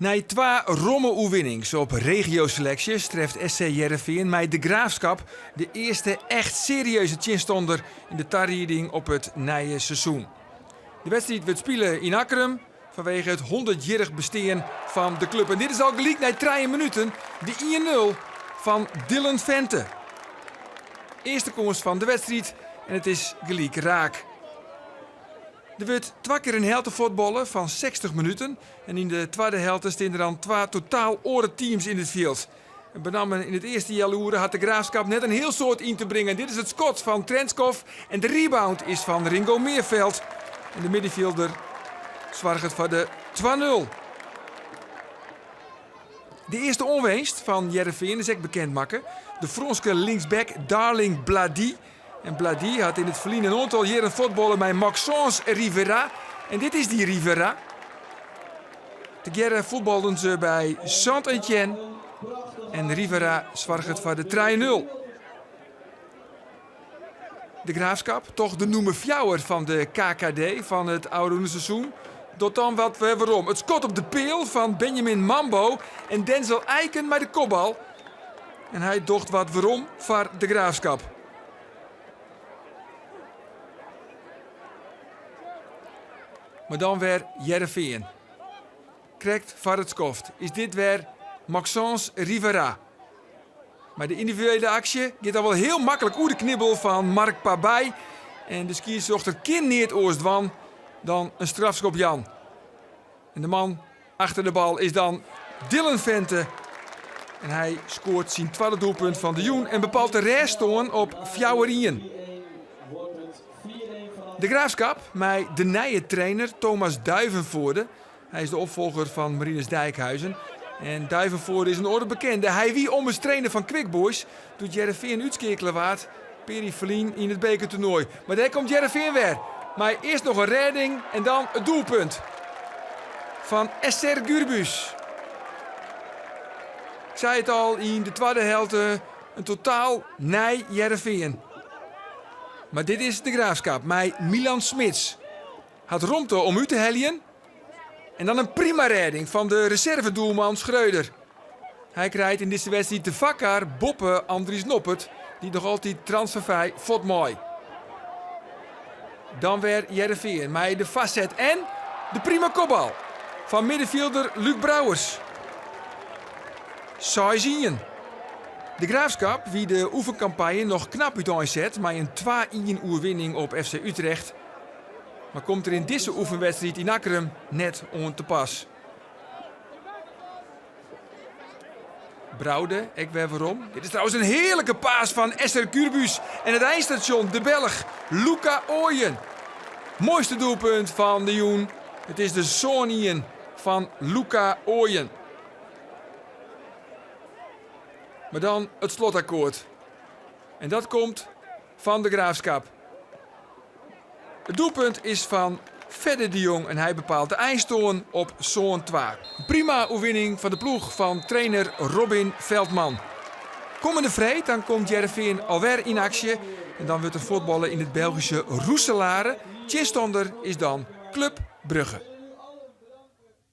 Nei twa romme oerwinnings op regioseleksjes treft SC Hearrenfean mei De Graafschap de earste echt serieuze tsjinstanner yn de tarieding op it nije seizoen. De wedstriid wurdt spile yn Akkrum fanwege it hûndertjierrich bestean fan de klup. En dit is al gelyk nei trije minuten de ien nul fan Dylan Vente. Earste kâns fan de wedstriid en it is gelyk raak. Der wurdt twa kear in helte fuotballe fan 60 minuten en yn de twadde helte stean der dan twa totaal oare teams yn it fjild. En benammen yn it earste healoere hat de Graafschap net in hiel soad yn te bringen. Dit is it skot fan Trenskov en de rebound is fan Ringo Meerveld. En de middenfjilder soarget foar de 2-0. De earste oanwinst fan Hearrenfean is ek bekend makke. De Frânske linksback Darling Bladi. En Bladi hat yn it ferline in oantal jierren fuotballe mei Maxence Rivera. En dit is dy Rivera. Tegearre fuotbalden se by Saint-Étienne. En Rivera soarget foar de 3-0. De Graafschap, toch de nûmer fjouwer fan de KKD fan it ôfrûne seizoen, docht dan wat wer werom. It skot op de peal fan Benjamin Mambo en Denzel Eiken mei de kopbal. En hy docht wat werom foar De Graafschap. Mar dan wer Hearrenfean. Krekt foar it skoft is dit wer Maxence Rivera. Mar de yndividuele aksje giet al wol hiel maklik oer de knibbel fan Mark Pabij. En de skiedsrjochter kin neat oars dwaan dan in strafskop jaan. En de man achter de bal is dan Dylan Vente. En hy skoart syn twadde doelpunt fan de jûn en bepaalt de rêststân op 4-1. De Graafschap mei de nije trainer Thomas Duivenvoorde. Hy is de opfolger fan Marinus Dijkhuizen. En Duivenvoorde is in oare bekende. Hy wie ommers trainer fan Quick Boys doe't Hearrenfean útskeakele waard pear jier ferlyn yn it bekertoernoai. Mar dêr komt Hearrenfean wer. Mei earst noch in rêding en dan it doelpunt fan Eser Gürbüz. Ik sei it al, yn de twadde helte in totaal nij Hearrenfean. Mar dit is De Graafschap mei Milan Smits. Hat romte om út te heljen. En dan in prima rêding fan de reservedoelman Schreuder. Hy krijt yn dizze wedstriid de foarkar boppe Andries Noppert, dy't noch altyd transferfrij fuort mei. Dan wer Hearrenfean mei de foarset en de prima kopbal fan middenfjilder Luuk Brouwers. 6-1. De Graafschap wie de oefenkampanje noch knap úteinset mei in 2-1 oerwinning op FC Utrecht. Mar komt der yn dizze oefenwedstriid yn Akkrum net oan te pas. Braude ek wer werom. Dit is trouwens in hearlike pass fan Eser Gürbüz en it einstasjon de Belch Luca Ooijen. Moaiste doelpunt fan de jûn. It is de 7-1 fan Luca Ooijen. Mar dan it slotakkoart. En dat komt fan De Graafschap. It doelpunt is fan Fedde de Jong en hy bepaalt de einstân op 7-2. Prima oerwinning fan de ploech fan trainer Robin Veldman. Kommende freed dan komt Hearrenfean alwer yn aksje en dan wurdt der fuotballe yn it Belgyske Roeselare. Tsjinstanner is dan Club Brugge.